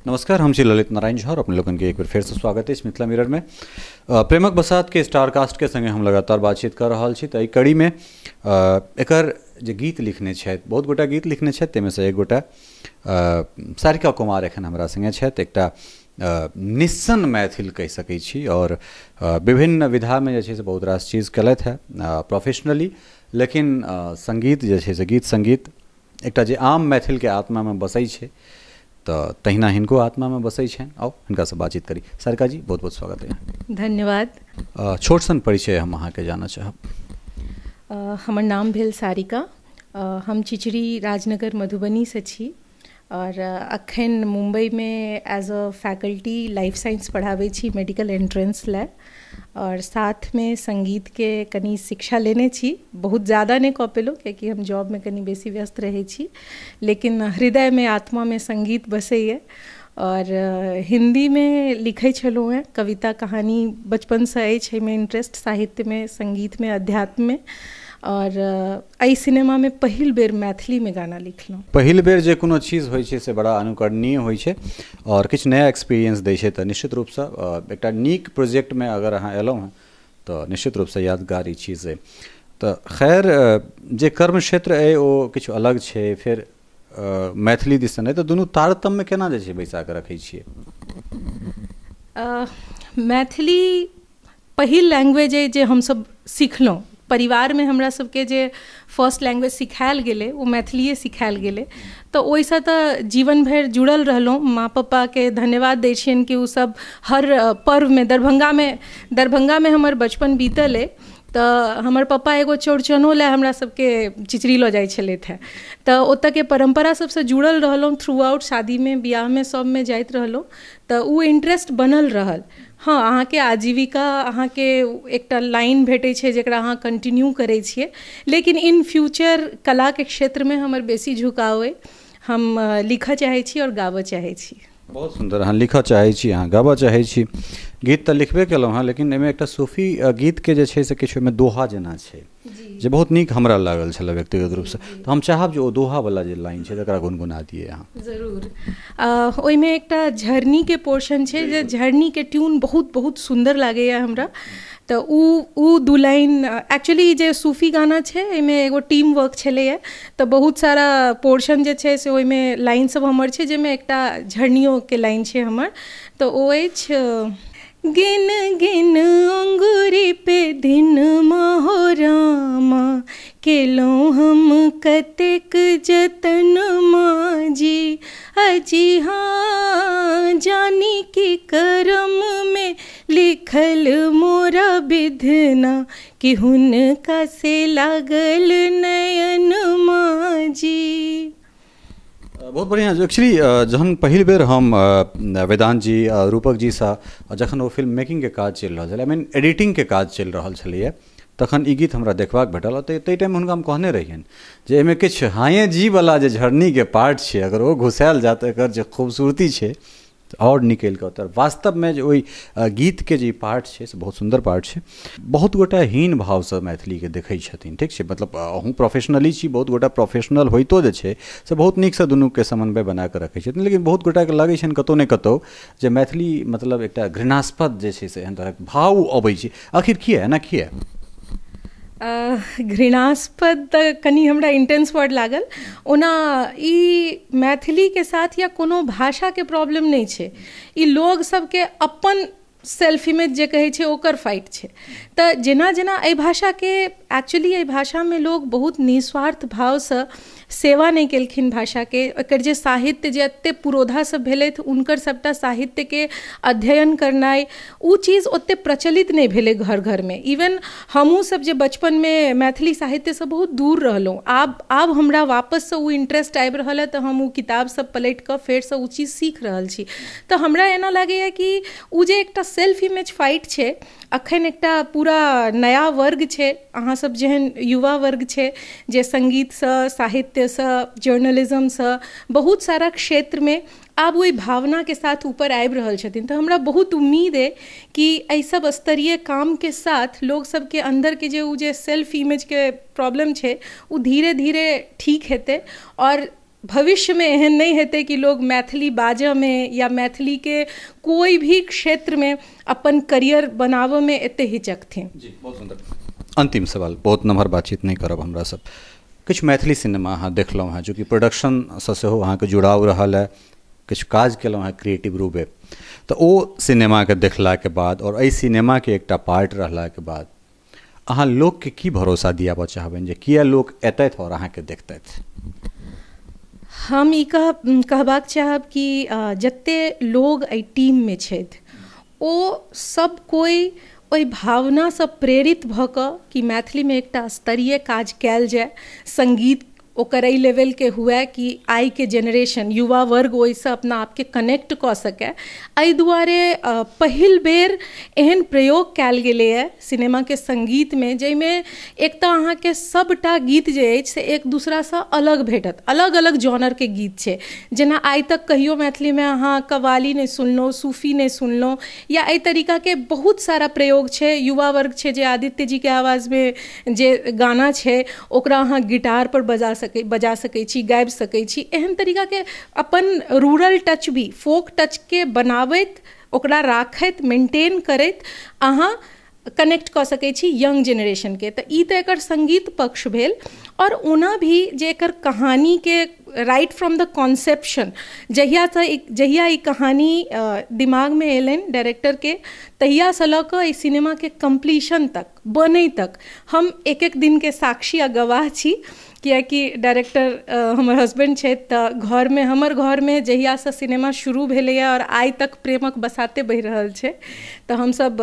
नमस्कार, हम छी ललित नारायण झा और अपने लोगन के एक बेर फेरसँ स्वागत अछि मिथिला मिरर में। प्रेमक बसात के स्टार कास्ट के संगे हम लगातार बातचीत कर रहल छी। तऽ एहि कड़ी में एकर जे गीत लिखने छथि, बहुत गोटा गीत लिखने छथि, ताहिमे से एक गोटा सारिका कुमार एखन हमरा संगे छथि। एकटा निस्सन मैथिल कहि सकै छी और विभिन्न विधामे जे छै से बहुत रास चीज केलथि हेँ प्रोफेशनली, लेकिन सङ्गीत जे छै से गीत सङ्गीत एकटा जे आम मैथिलके आत्मामे बसै छै तऽ तहिना हिनको आत्मामे बसै छनि। आउ हिनकासँ बातचीत करी। सारिका जी, बहुत बहुत स्वागत है। धन्यवाद। छोट सन परिचय हम अहाँके जानऽ चाहब। हमर नाम भेल सारिका, हम चिचरी राजनगर मधुबनीसँ छी और अखन मुम्बईमे as a faculty life science पढ़ाबै छी मेडिकल एंट्रेंस लए, और साथमे सङ्गीतके कनि शिक्षा लेने छी। बहुत ज़्यादा नहि कऽ पेलहुँ कियाकि हम जॉबमे कनि बेसी व्यस्त रहै छी, लेकिन हृदयमे आत्मामे सङ्गीत बसैए। और हिन्दीमे लिखै छलहुँ हेँ, कविता कहानी बचपनसँ अछि एहिमे इंट्रेस्ट, साहित्यमे, सङ्गीतमे, अध्यात्ममे। और एहि सिनेमामे पहिल बेर मैथिलीमे गाना लिखलहुँ। पहिल बेर जे कोनो चीज होइ छै से बड़ा अनुकरणीय होइ छै और किछु नया एक्सपीरियंस दै छै। तऽ निश्चित रूपसँ एकटा नीक प्रोजेक्टमे अगर अहाँ एलहुँ हँ तऽ निश्चित रूपसँ यादगार ई चीज अइ। तऽ खैर, जे कर्म क्षेत्र अइ ओ किछु अलग छै, फेर मैथिली दिसन अइ, तऽ दुनू तारतम्य केना जे छै बैसा कऽ रखै छियै? मैथिली पहिल लैंग्वेज अइ जे हमसब सिखलहुँ। परिवारमे हमरा सबके जे फर्स्ट लैंग्वेज सिखायल गेलै ओ मैथिलीए सिखायल गेलै, तऽ ओहिसँ तऽ जीवन भरि जुड़ल रहलहुँ। माँ पप्पाके धन्यवाद दै छियनि कि ओसब हर पर्वमे, दरभंगामे हमर बचपन बीतल अइ, तऽ हमर पप्पा एगो चौड़चनो लए हमरा सबके चिचरी लऽ जाइ छलथि हेँ, तऽ ओतऽके परम्परा सबसँ जुड़ल रहलहुँ। थ्रू आउट शादीमे, बियाहमे, सबमे जाइत रहलहुँ, तऽ ओ इंट्रेस्ट बनल रहल। हँ, अहाँके आजीविका, अहाँके एकटा लाइन भेटै छै जकरा अहाँ कंटिन्यू करै छियै, लेकिन इन फ्यूचर कलाके क्षेत्रमे हमर बेसी झुकाव अइ। हम लिखऽ चाहै छी आओर गाबऽ चाहै छी। बहुत सुन्दर, अहाँ लिखऽ चाहै छी, अहाँ गाबऽ चाहै छी। गीत तऽ लिखबे केलहुँ हेँ, लेकिन एहिमे एकटा सूफी गीतके जे छै से किछु ओहिमे दोहा जेना छै जे बहुत नीक हमरा लागल छलै व्यक्तिगत रूपसँ, तऽ हम चाहब जे ओ दोहावला जे लाइन छै तकरा गुनगुना दियै अहाँ। जरूर। ओहिमे एकटा झरनीके पोर्शन छै, जे झरनीके ट्यून बहुत बहुत सुन्दर लागैए हमरा, तऽ उ दू लाइन एक्चुअली जे सूफी गाना छै एहिमे एगो टीम वर्क छलैए, तऽ बहुत सारा पोर्शन जे छै से ओहिमे लाइन सब हमर छै, जाहिमे एकटा झरनियोके लाइन छै हमर, तऽ ओ अछि गिन गिन अंगूरी पे दिन हो रामा, केलहुँ हम कतेक जतन माँ जी, अजी हाँ जानी की करम में लिखल मोरा विधना, कि हुनका से लागल नयन माँ जी। बहुत बढ़िआँ। एक्चुअली जहन पहिल बेर हम वेदांत जी, रूपक जीसँ जखन ओ फिल्म मेकिंगके काज चलि रहल छलै, I mean एडिटिंगके काज चलि रहल छलैए, तखन ई गीत हमरा देखबाक भेटल। तऽ ताहि टाइम हुनका हम कहने रहियनि जे एहिमे किछु हाँये जीवला जे झरनीके पार्ट छै अगर ओ घुसायल जाय तऽ एकर जे खूबसूरती छै आओर निकलि कऽ उतर। वास्तवमे जे ओहि गीतके जे पार्ट छै से बहुत सुन्दर पार्ट छै। बहुत गोटा हीन भावसँ मैथिलीके देखै छथिन, ठीक छै, मतलब अहूँ प्रोफेशनली छी, बहुत गोटा प्रोफेशनल होइतो जे छै से बहुत नीकसँ दुनूके समन्वय बना कऽ रखै छथिन, लेकिन बहुत गोटाके लगै छनि कतहु ने कतहु जे मैथिली मतलब एकटा घृणास्पद जे छै से एहन तरहक भाव अबै छै। आखिर किया एना किया? घृणास्पद तऽ कनि हमरा इंटेंस वर्ड लागल। ओना ई मैथिलीके साथ या कोनो भाषाके प्रॉब्लम नहि छै, ई लोग सबके अपन सेल्फ इमेज जे कहै छै ओकर फाइट छै। तऽ जेना जेना एहि भाषाके एक्चुअली एहि भाषामे लोग बहुत निस्वार्थ भावसँ सेवा नहि केलखिन भाषाके, एकर जे साहित्य जे एतेक पुरोधा सब भेलथि हुनकर सबटा साहित्यके अध्ययन करनाइ ओ चीज ओतेक प्रचलित नहि भेलै घर घरमे। इवन हमहूँ सब जे बचपनमे मैथिली साहित्यसँ बहुत दूर रहलहुँ, आब हमरा वापससँ ओ इंट्रेस्ट आबि रहल है, तऽ हम ओ किताब सब पलटि कऽ फेरसँ ओ चीज सीख रहल छी। तऽ हमरा एना लागैए कि ओ जे एकटा सेल्फ इमेज फाइट छै, अखन एकटा पूरा नया वर्ग छै, अहाँ सब जेहन युवा वर्ग छै जे सङ्गीतसँ, साहित्यसँ, जर्नलिज्मसँ बहुत सारा क्षेत्रमे आब ओहि भावनाके साथ ऊपर आबि रहल छथिन। तऽ हमरा बहुत उम्मीद अइ कि एहि सब स्तरीय कामके साथ लोग सबके अन्दरके जे ओ जे सेल्फ इमेजके प्रॉब्लम छै ओ धीरे धीरे ठीक हेतै और भविष्यमे एहन नहि हेतै कि लोग मैथिली बाजऽमे या मैथिलीके कोइ भी क्षेत्रमे अपन करियर बनाबऽमे एते हिचकथिन। जी, बहुत सुन्दर। अंतिम सवाल, बहुत नम्हर बातचीत नहि करब हमरा सब। किछु मैथिली सिनेमा अहाँ देखलहुँ हेँ, चूँकि प्रोडक्शनसँ सेहो अहाँके जुड़ाव रहल है, किछु काज केलहुँ हेँ क्रिएटिव रूपे, तऽ ओ सिनेमाके देखलाके बाद आओर एहि सिनेमाके एकटा पार्ट रहलाके बाद अहाँ लोकके की भरोसा दियाबऽ चाहबनि जे किया लोक एतथि आओर अहाँके देखतथि? हम ई कहबाक चाहब कि जते लोग एहि टीममे छथि ओ सब कोइ ओहि भावनासँ प्रेरित भऽ कऽ कि मैथिलीमे एकटा स्तरीय काज कयल जाय, संगीत ओकर एहि लेवलके हुए कि आइके जेनरेशन युवा वर्ग ओहिसँ अपना आपके कनेक्ट कऽ सकै। एहि दुआरे पहिल बेर एहन प्रयोग कयल गेलैए सिनेमाके संगीतमे, जाहिमे एक तऽ अहाँके सबटा गीत जे अछि से एक दूसरासँ अलग भेटत, अलग अलग जॉनरके गीत छै। जेना आइ तक कहियो मैथिलीमे अहाँ कव्वाली नहि सुनलहुँ, सूफी नहि सुनलहुँ, या एहि तरीकाके बहुत सारा प्रयोग छै। युवा वर्ग छै जे आदित्य जीके आवाजमे जे गाना छै ओकरा अहाँ गिटार पर बजा सकै छी, गाबि सकै छी। एहन तरीकाके अपन रूरल टच भी, फोक टचके बनाबैत, ओकरा राखैत, मेंटेन करैत अहाँ कनेक्ट कऽ सकै छी यंग जेनरेशनके। तऽ ई तऽ एकर संगीत पक्ष भेल। और ओना भी जे एकर कहानीके राइट फ्रॉम the conception, जहिया ई कहानी दिमागमे एलनि डायरेक्टरके, तहियासँ लऽ कऽ एहि सिनेमाके कम्प्लीशन तक, बनै तक हम एक एक दिनके साक्षी आ गवाह छी। कियाकि डायरेक्टर हमर हस्बैंड छथि, तऽ घरमे, हमर घरमे जहियासँ सिनेमा शुरू भेलैए और आइ तक प्रेमक बसाते बहि रहल छै, तऽ हमसब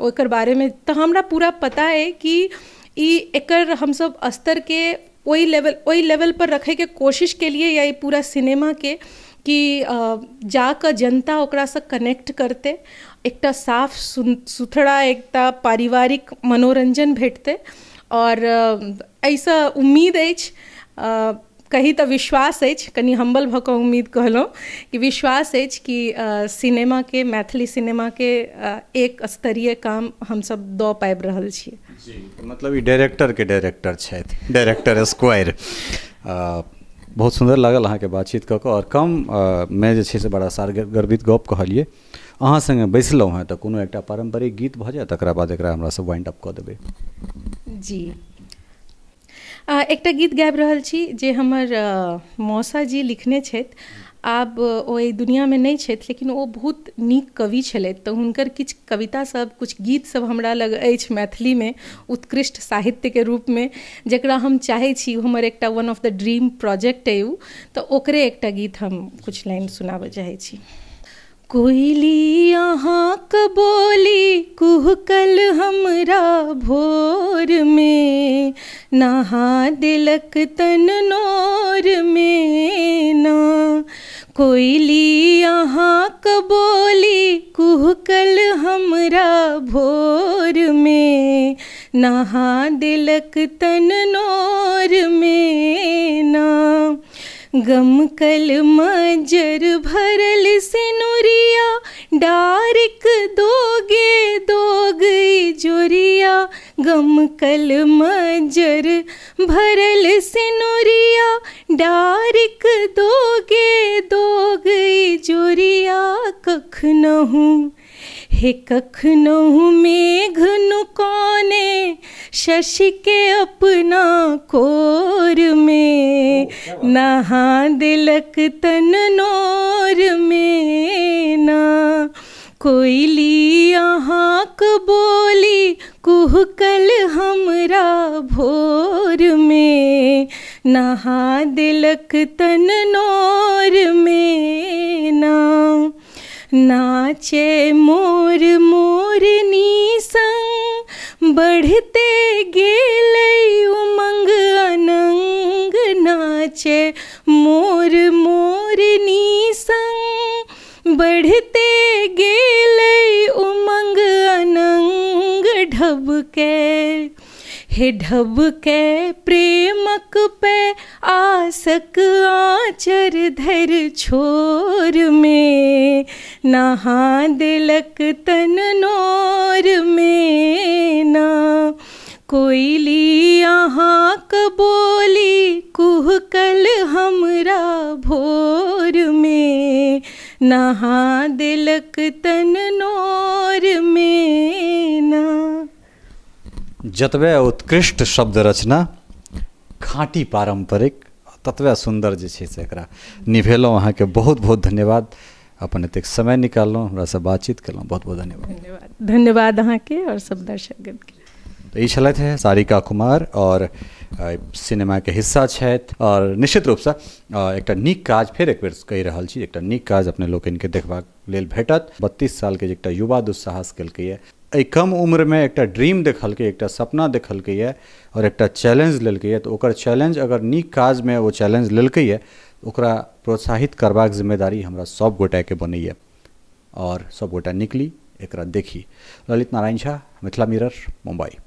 ओकर बारेमे तऽ हमरा पूरा पता अइ कि ई एकर हमसब स्तरके ओहि लेवल पर रखैके कोशिश केलिए या ई पूरा सिनेमाके कि जाकऽ जनता ओकरासँ कनेक्ट करतै, एकटा साफ सुथरा एकटा पारिवारिक मनोरञ्जन भेटतै। और एहिसँ उम्मीद अछि, कही तऽ विश्वास अछि, कनि हम्बल भऽ कऽ उम्मीद कहलहुँ कि विश्वास अछि कि सिनेमाके, मैथिली सिनेमाके एक स्तरीय काम हमसब दऽ पाबि रहल छी। जी, मतलब ई डायरेक्टरके डायरेक्टर छथि, डायरेक्टर स्क्वायर। बहुत सुन्दर लागल अहाँके बातचीत कऽ कऽ, आओर कम मे जे छै से बड़ा सार गर्वित गप कहलियै। अहाँ सङ्गे बैसलहुँ हेँ तऽ कोनो एकटा पारम्परिक गीत भऽ जाय, तकरा बाद एकरा हमरा सब वाइंड अप कऽ देबै। जी, एकटा गीत गाबि रहल छी जे हमर मौसाजी लिखने छथि। आब ओ एहि दुनियामे नहि छथि, लेकिन ओ बहुत नीक कवि छलथि, तऽ हुनकर किछु कविता सब, किछु गीत सब हमरा लग अछि मैथिलीमे उत्कृष्ट साहित्यके रूपमे, जेकरा हम चाहै छी हमर एकटा one of the dream project अइ ओ, तऽ ओकरे एकटा गीत हम किछु लाइन सुनाबऽ चाहै छी। कोइली अहाँक बोली कुहकल हमरा भोर में, नहा देलक तन नोर में ना। कोइली अहाँक बोली कुहकल हमरा भोर में, नहा देलक तन नोर में ना। गमकल मजर भरल सिनुरिया, डारिक दोगे दोग जोरिया। गमकल मजर भरल सिनुरिया, डारिक दोगे दोग जोरिया। कखनहु हे कखनहु मेघ नुकोने शशि के अपना कोर में, नहा दिलक तन नोर में ना। कोइली अहाँक बोली कुहकल हमरा भोर में, नहा दिलक तन नोर में ना। नाचे मोर मोरनी संग बढ़ते गेलै उमंग अनंग। नाचे मोर मोरनी संग बढ़ते गेलै उमंग अनंग। ढबके हे ढबके प्रेमक पे आसक आचर धर छोर में, नहा दिलक तन नोर में ना। कोइली अहाँक बोली कुहकल टपकल हमरा भोर में, नहा देलक तन नोर में ना। जतबे उत्कृष्ट शब्द रचना, खाँटी पारम्परिक, ततबे सुन्दर जे छै से एकरा निभेलहुँ। अहाँके बहुत बहुत धन्यवाद, अपन एतेक समय निकाललहुँ, हमरासँ बातचीत केलहुँ, बहुत बहुत धन्यवाद। धन्यवाद, धन्यवाद अहाँके आओर सब दर्शकगणके। तऽ ई छलथि हे सारिका कुमार और सिनेमाके हिस्सा छथि और निश्चित रूपसँ एकटा नीक काज, फेर एक बेर कहि रहल छी, एकटा नीक काज अपने लोकनिके देखबाक लेल भेटत। 32 सालके जे एकटा युवा दुस्साहस केलकैए, एहि कम उम्रमे एकटा ड्रीम देखलकै, एकटा सपना देखलकैए और एकटा चैलेंज लेलकैए, तऽ ओकर चैलेंज अगर नीक काजमे ओ चैलेंज लेलकैए, ओकरा प्रोत्साहित करबाक जिम्मेदारी हमरा सब गोटाके बनैए और सब गोटा निकली एकरा देखी। ललित नारायण झा, मिथिला मिरर, मुम्बई।